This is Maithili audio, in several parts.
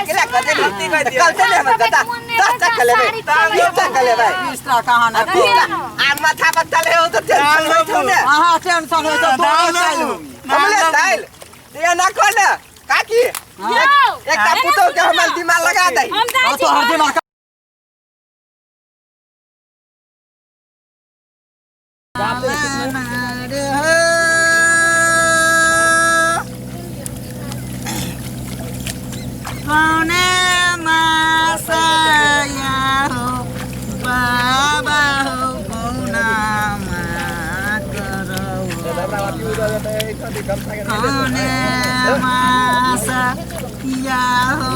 के लगा दे कल चले हम दादा 10 टका लेबै, 20 टका लेबै। 20 टका ना। आ माथा पर चले हो तो टेंशन होइत हौ ने। अहाँ टेंशन होइ त तोरो चालि हो। हमले चालि ये ना कह ने काकी, एकटा पुतोह के हमर दिमाग लगा दे। हम जाइ तो हर छी। दिमाग कौने मासया हो बाबा हो, कौना मा करौ, कौने मासया हो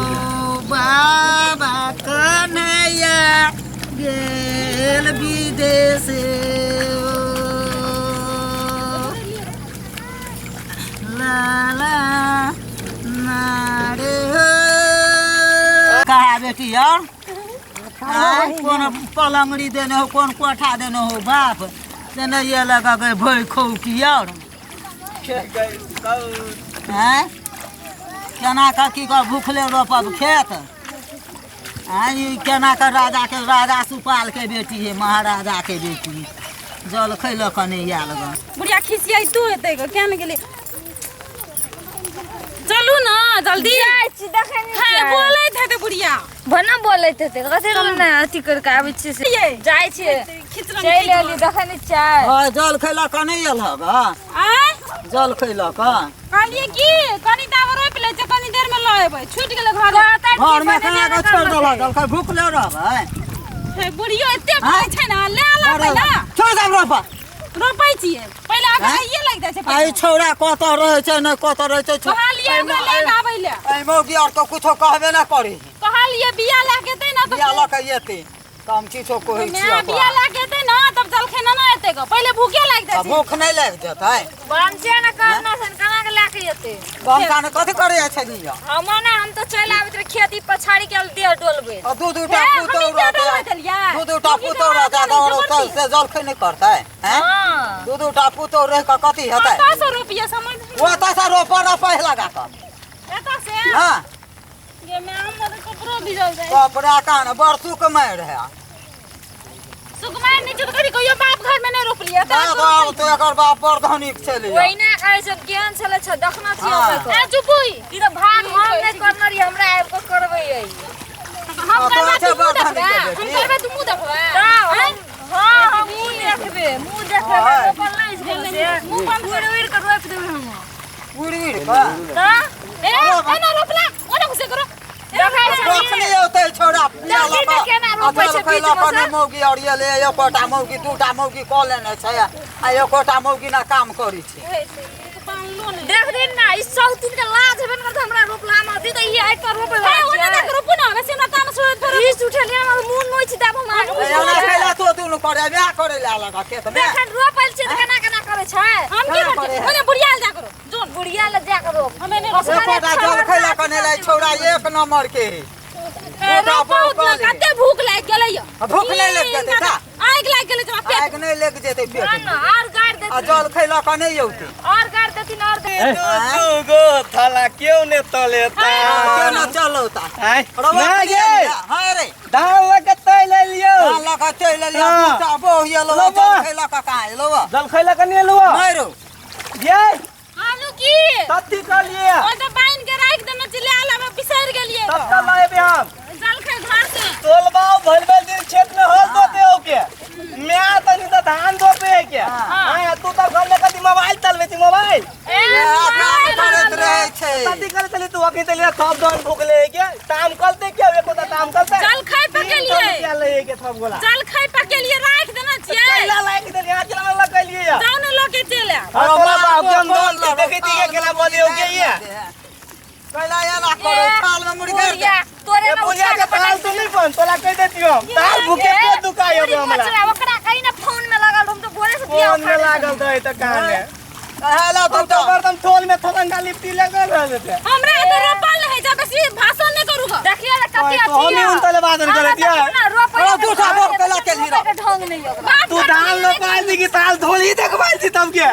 बाबा, कन्हैया गेल विदेश, ला ला नारे हो। कहा बेटी यार आय, कोन पलंगड़ी देने हो, कोन कोठा देने हो बाप देने, ये लगा गए भय खौ की यार हैं, केना का की का भूखले रोपब खेत आय, ई केना का राजा के राजा सुपाल के बेटी है, महाराजा के बेटी जल खैलक कने आयल गन। बुढ़िया खिसियाइतो हेतै ग, किया ने गेलै? चलू ने जल्दी। जाइ छी, देखै नहि है छियै? बोलैत हेतै बुढ़िया। भने बोलैत हेतै, कथी लए ने अथी करि कऽ आबै छियै से? ये। जाइ छियै। खिचलम। चलि एली, देखै नहि छियै? हँ, जल खैलक कने आयल हग। आय। जल खैलक। कहलियै की कनि तऽ आब रोपि लै छै, कनि देर मे लऽ एबै, छुटि गेलै घर। कहतै की घर में भने केना कऽ जाने छोड़ि देलक करलकै? जल खै, भूखले रहबै? हे, बुढ़ियो एते बोलै छै ने, ले ला पहिला। छोड़ दे रोपा। रोपै छियै पहिले, आब आँय? आइए लागि जाइ छै। आ ई छौड़ा कतऽ रहै छै नहि कतऽ रहै छै। कहलियै ओकरा ले कऽ आबै लए। एहि मौगी आर तऽ कुछो कहबे नहि करी। कहलियै बिया लए के एतै ने तऽ बिया लऽ कऽ एतै तऽ हम किछो कहै माय छियै। बिया लए के एतै ने तब जलखै ने ने एतै गऽ, पहिले भूखे लागि जाइ तऽ छै। भूख नहि लागि जेतै? बनसे ने करना छै, केना के लए के एतै? बमका ने कथी करै छै दिया? हम ने हम तऽ चलि आबैत रही खेती पछाड़ी के देह डोलबै। आ दू दूटा हे, पुतौह हम इते रहतै, डोलबै देलियै। दू दूटा मौगी पुतौह के रहतै आदत तऽ नहि तऽ से जलखै नहि करतै हैं? हँ। दू दूटा पुतौह रहि कऽ कथी हेतै? कतऽ से रोपियै समझ। ओतऽ से रोपऽ ने पहिला कऽ। एतऽ से? हँ। गे माय, हमर तऽ कपड़ो भिजल जाइ। कपड़ा कान बड़ सुकमारि है। सुकुमार नहि छै तऽ कथी कहियो बाप घर मे नहि रोपलियै तऽ बाप बाप तऽ एकर बाप बड़ धनिक छलै। ओहिना कहै छै, केहन छलै छै, देखना छियै। हँ। ओकर ए चुपुई। ई तऽ भाग हम नहि करने रहियै, हमरा आबि कऽ करबै ई। हम हँ, करबै तो छै तू मुँह बड़ धनिक देखबै? के हम बेटी। करबै तू मुँह देखबै? तऽ हँ, हम मुँह देखबै, मुँह देखबै। हँ। रोपल नहि छै से मुँह बंद। उड़ि उड़ि कऽ रोपि देबै हम। उड़ि उड़ि कऽ। तऽ ए एना रोपला ओना घुसे करो। देखै रखने छलियै। औतै छौड़ा पिया देखी लऽ ने कऽ केना आ रोपै जल छै खैलक बीचमे ने से। मौगी और एलै, एकोटा मौगी दूटा मौगी कऽ लेने छै आ एकोटा मौगी ना काम करै छै। देख दिन ना, ई सौतिन के लाज हेबे ने करतै, हमरा रोपला मे अथी तऽ ई आइ पर रोपै हे ओना देख, रोपू ने बेसी हमरा तामस होइत फेर। ई उठेलियै, हमर मुँह नोचि देब हम आगू। एना खैला तो दुनू करे बियाह करे लए लगा खेत मे। देखन रोपल छै तऽ केना केना करै छै। हम की केना करबै? करे है? ओने बुढ़िया लए जा करो जोन। बुढ़िया लए जा कऽ रोप। हमे नहि रोपबै। एकोटा जल खैला कने लै छौड़ा एक नंबर के है। ए, गोटा रोपू बौह ने, कऽ ले। कते भूख लागि गेलै यौ। आ भूख नहि लागि जेतै का? आगि लागि गेलै जमा पेट। आगि नहि लागि जेतै पेट ना मे? ना, आर गाड़ि आ देथिन। जल खैला कऽ नहि औतै? और गाड़ि देथिन, और देथिन। दू दू गो थला क्यों ने तलेता? केना चलौता? आँय, रवा ना गे। हाँ रे। धान लऽ के तैल एलियौ। धान लऽ कऽ चलि एलियै। हाँ। दूटा बोह एलौ। लबा। जल खैला कऽ कहाँ एलौ? जलखै लऽ के नहि एलौ? नहि रौ। गे। आलू की? कथी कहलियै? ओ तऽ बान्हि के राखि देने छी, ले आलब, बिसरि गेलियै। तब तऽ लऽ एबै हम। जलखै घर से। तोलबाओ भरि भरि दिन खेत में हल जोते हो के मैं तनी तऽ धान रोपे है के। हाँ, तू तऽ घर में कथी मोबाइल चलबै छी मोबाइल? ए, इएह काम करैत रहै छै। कथी करे चली तू अखनी? तनी थप धान भुकले है के ताम कलते के एको तऽ ताम कलते। जलखै पकेलियै। 300 रुपया लै है के थप गोला। जलखै पकेलियै, राखि देने छियै। कैला लागि देलियै अहाँ केना लगेलियै या? जाउ ने लऽ के चलि आयब। हाँ, तोरा बाप के हम धान के देखै छी के केना बोलियौ के ये। कैला एला करै थाल में मुड़ी गाड़ि दे। बुढ़िया तोरे ए में बुढ़िया उठा के के ताल तू नहीं बन, तोरा कह देतियो हम ताल भूखे पे दुकाय पूरी होबे हमरा। मोचरा, ओकरा कहीं ना फोन में लगल, हम तो भोरे से बिया फोन में उखाड़े। लागल रहै तऽ कहाँ हेलो। हम दूटा तऽ एकदम ठोल में थरंगा लिपटी लगल रहल छै। हमरा तऽ रोपल नहि छै, बेसी भाषण नहि करू गऽ। देखियो ने कते तो हम ही अथी उन तले बादल हमरा करे तऽ दिया। अपना रोपै अरे के दूटा ढंग बोक कैला केलही रौ? रोपै के ढंग नहि ओकरा। बाप तू घर धान में रोपायल छी कि ताल धोली देखबाल छी तब के?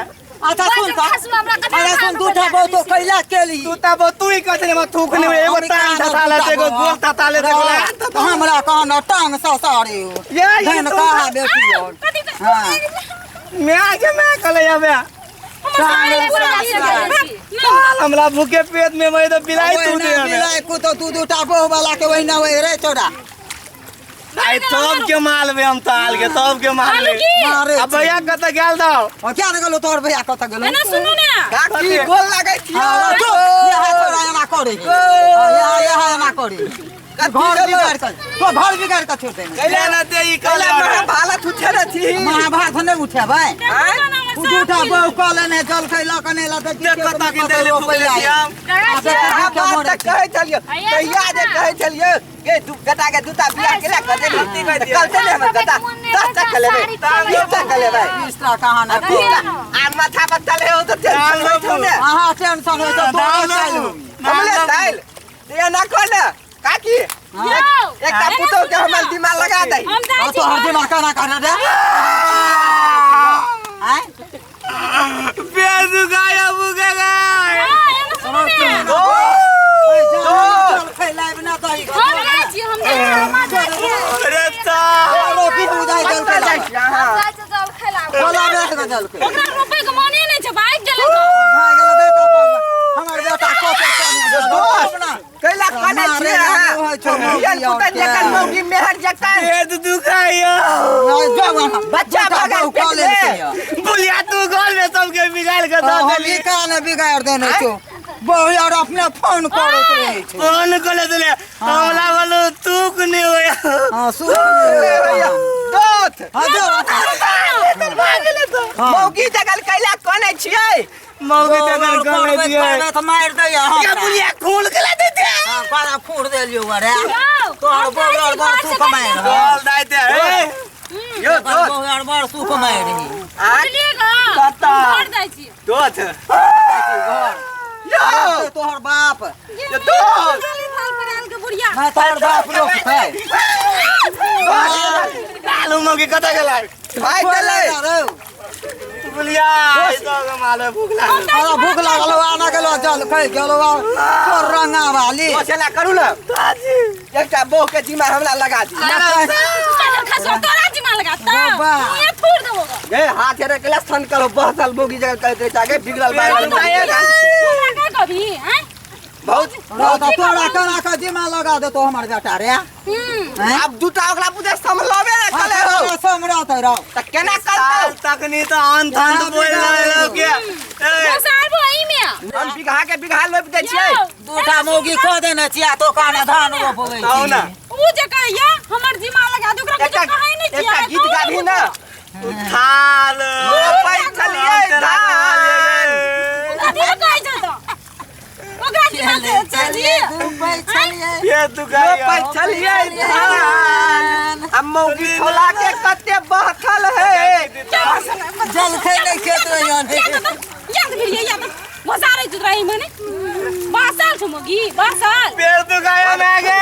अच्छा सुन बाजल त खसुआ हमरा कथी अरे सुन दूटा बहु तो कैला केली तू तब तू ही कहते ने थूक ने एगो टांग थता लेते एगो गोल थता लेते एगो लात थता हमरा कहन टांग ससारी ये ये धन तू कहा बेटी और कथी के- हाँ मैं आगे मैं कहले अबे टांग नहीं, साल हमरा भूखे पेट में मैं तो बिलाई तू दे हमें बिलाई कुतो तू दूटा बहु वाला के वही ना वही रे छोरा आई सब के माल में हम ताल के सब के माल आलू में की मारे अब भैया कत गेल दाओ और क्या न गेलो तोर भैया कत गेलो एना सुनू ने काकी गोल लागै छियौ हाँ, जो यहाँ छोरा एना करे यहाँ यहाँ एना करे घर बिगाड़ कर तो घर बिगाड़ कर छोड़ देने कैला ना ते ई कैला कहले महाभारत उठे रही महाभारत नहीं उठेबै आँय? तू दूटा बहु कऽ लेने जल खैलक कने ला तऽ देख कत के देले फुकले हम आ बात तऽ कहै छलियौ कहिया जे कहै छलियौ गे दू गटा के दूटा बियाह केला कऽ देली तऽ कल चले हमर गटा 10 टका लेबै 20 टका लेबै तीसरा कहाँ आ ना 20 आ माथा पर चले हो तऽ टेंशन होइ छौ ने अहाँ टेंशन होइ तऽ तोरो चालू हमले दाइल एना कर ने काकी यौ, एकटा पुतोह के हमर दिमाग लगा दे हम जाइ तो छी हर दिमाग केना करे रे आँय पेट दुखाया भूखे गए हाँ, एना सुनू ने जल खैलाइब ना दही हम जाइ छी हम जाइ छी हम जाइ छियै अरे ता रोटी बुझाइ जल कतऽ जाइ खैलाब छी अहाँ हम जाइ छियै जल खेलाब बोला बैठ के जल खै ओकरा रोपै के मने नहि छै भागि गेलै तऽ भए गेलै देख हमर बेटा कते दोस्त कैला कने मारे छियै अहाँ लागल होइ छौ मौगी बियन और पुतन के। जखन मौगी मेहर जखन पेट दुखाया बच्चा भगल पेट में। बुलिया तू घर में सबके बिगाड़ के दऽ देली कान बिगाड़ देने छौ बहु यार अपने फोन करैत रहै छौ फोन कर देले हमरा बोलो तू नहीं होया हाँ सुन दोस्त हाँ जो मौगी जगल कैला कने छियै मौगी तकर कर दिए तऽ मारि दैया क्या बुलिया खून के ला देते हाँ बड़ा फूड़ देलियौ अरे यौ, तोहर हम जाइ बहु छी बड़ घर से सुख मारि बोल दाइते ए यौ दोस्त बहु यार बड़ सुख मारि रही आ बुझलियै ग कत्ता? हम घर जाइ छी दोस्त यौ तोहर बाप यो दोस्त थाल थाल पर आयल के बुढ़िया नहि तोहर बाप रोकतै लालू मौगी कतऽ गेलै भाइ गेलै बुलिया सब माले भूख लागल अरे भूख लागल आना गेलो जल खै गेलो तोर रंगा वाली दोस्त एना करू ने एकटा बहु के जिम्मा हमरा लगा दी बाजल खसुआ तोरा जिमा लगा ता बाबा। मुँहे फोड़ देबो ग गे हाथ हेरे कैला सन करो बहसल मौगी जगल कहैत रहै छै आगे बिगड़ल बाल हमरा का कभी हैं बहुत तो तोरा केना के जिम्मा लगा देतो हमर बेटा रे हम्म हैं? आब दूटा ओकरा बुझे संभलबे ने कले हो समरत रहो तऽ केना साल करतौ तकनी तो आन थान तो बोल रहे के ए बस आबो एहि में हम बीघा के बीघा लोपि दै छियै यौ, दूटा मौगी कऽ देने छियै तो काने धान रोपबै कहू ना उ जे कहैया हमर जिमा लगा दे ओकरा एकटा कुछ कहै नहि छियै एकटा गीत गाबी ने थाल रोपै छलियै धान कथी ले कहै छै तऽ ओकरा जिमा चलिए रोपै छलियै पेट दुखाया रोपै छलियै धान आ मौगी छोला के कते बहकल है जल खै नहि खेत रहियो याद भिड़िए याद बसारै छै तोरा मने बासाल छौ मगी बासाल पेट दुखाया मैं गे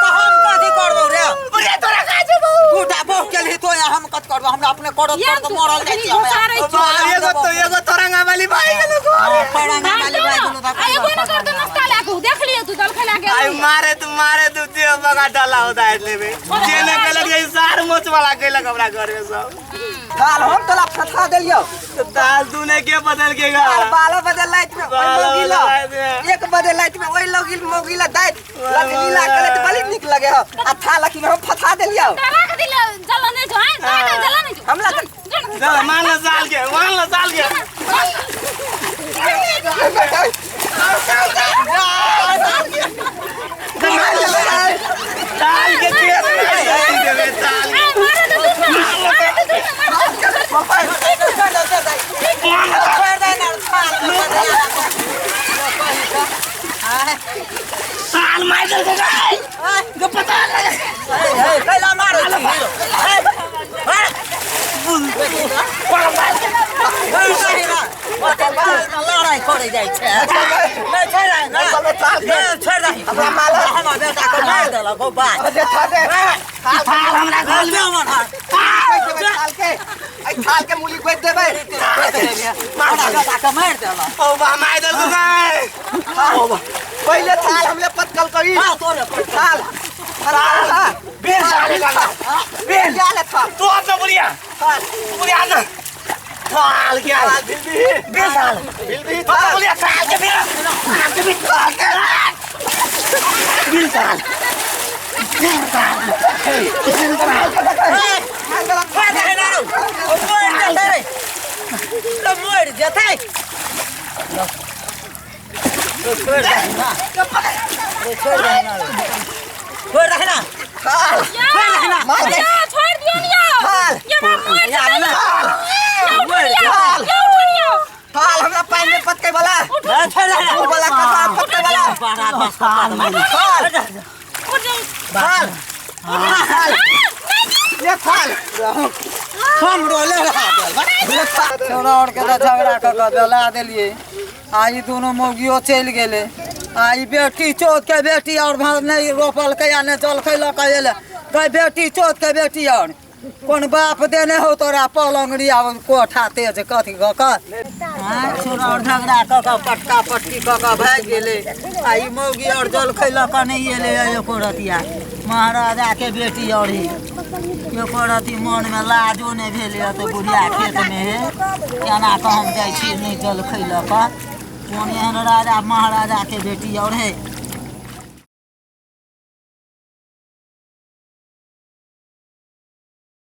तो हम कथी करबौ रे बुलिया तोरा का छौ दूटा बहु केलही तो हम कथी करबौ हमरा अपने करत याद करत मरल जाइ छियै घोसारै छौ एगो तो एगो तोरंगा वाली भाई गेलो हाँ, परांगा वाली भाइ गेलो तऽ आ एगो ने करतो नाश्ता लए के देख लियो तू दल खेला के आई मारे तू मारे तू ते बगा डाला होता है लेबे जेने कहलक ये सार मोच वाला कहलक हमरा घर में सब दाल हम तोला फसा देलियौ तो दाल तूने के बदल के गा दाल बारह बजे राति में ओहि बारह मौगी बजे ला राति में। 1 बजे राति में ओहि लौगी मौगी ला दैत लकड़ी ला करे तऽ बड़ी नीक लगे हो आ था लखी में हम फसा देलियौ तोरा के दिल जल नहि छौ हैं तोरा के जल नहि छौ हमरा तऽ चल मान लो साल के मान लो साल के साल के केस में देबे साल ए मारे दे तू ना मारे दे तू ना मारे दे छोड़ि दे ने, साल मार दे गाय जो पता लगे हे, कैला मारै छी हे, हे, लड़ाइ करै जाइ छै नहि छोड़ि दही ने। नहि छोड़ि दही। हमरा मालूम। हमर बेटाके मारि देलक हौ, बाज। दे था दे थाल हमरा घर में हमर हाथ। थाल के एहि थाल के मूली गोति देबै। मारा गदा के मारि देलक। ओ बा मार देलको गाय। ओ बा, पहिले थाल हमले पटकल करी। हाँ, तोरे पटकल। थाल थाल, हाँ। बेल साले का बेल। क्या ले थाल? तू अपना बुढ़िया। थाल। बुढ़िया ना थाल क्या थाल भिल भी। बेल साल। भिल भी थाल थाल। बुढ़िया थाल के बेल, थाल के बेल, थाल के बेल साल, बेल साल, बेल साल। मरि जेतै, छोड़ि दही ना, छोड़ि दही ना, छोड़ि दही ना। थाल मार दे। या, छोड़ि दियौ ने यौ। थाल। ये हमरा मरि जेतै। मरि जेतै। थाल। यौ, उठू यौ। थाल हमरा पानि में पटकै वाला। छोड़ि दही ना। ऊ वाला कथा पटकै वाला। थाल। उठ जाउ। थाल थाल ले थाल। हम रोले रहा। ले थाल। छोड़ा और के तऽ झगड़ा कऽ कऽ बेला देलियै आ ई दुनू मौगियो चलि गेलै आ ई बेटी चौथ के बेटी और भाव नहि रोपलकै आ नहि जलखै लऽ कऽ एलै। गै बेटी चौथ के बेटी, और कोन बाप देने हो तोरा पलंगड़ी आ कोठा तेज कथी कऽ कऽ? आँय, छोड़ा और झगड़ा कऽ कऽ पटका पटकी कऽ कऽ भागि गेलै आ ई मौगी और जलखै लऽ कऽ नहि एलै एको रतिया। महाराजा के बेटी और ही एको रति मनमे लाजो नहि भेलै तऽ बुढ़िया खेतमे हे केना कऽ हम जाइ छियै नहि जलखै लऽ कऽ। कोन एहन राजा महाराजा के बेटी और है।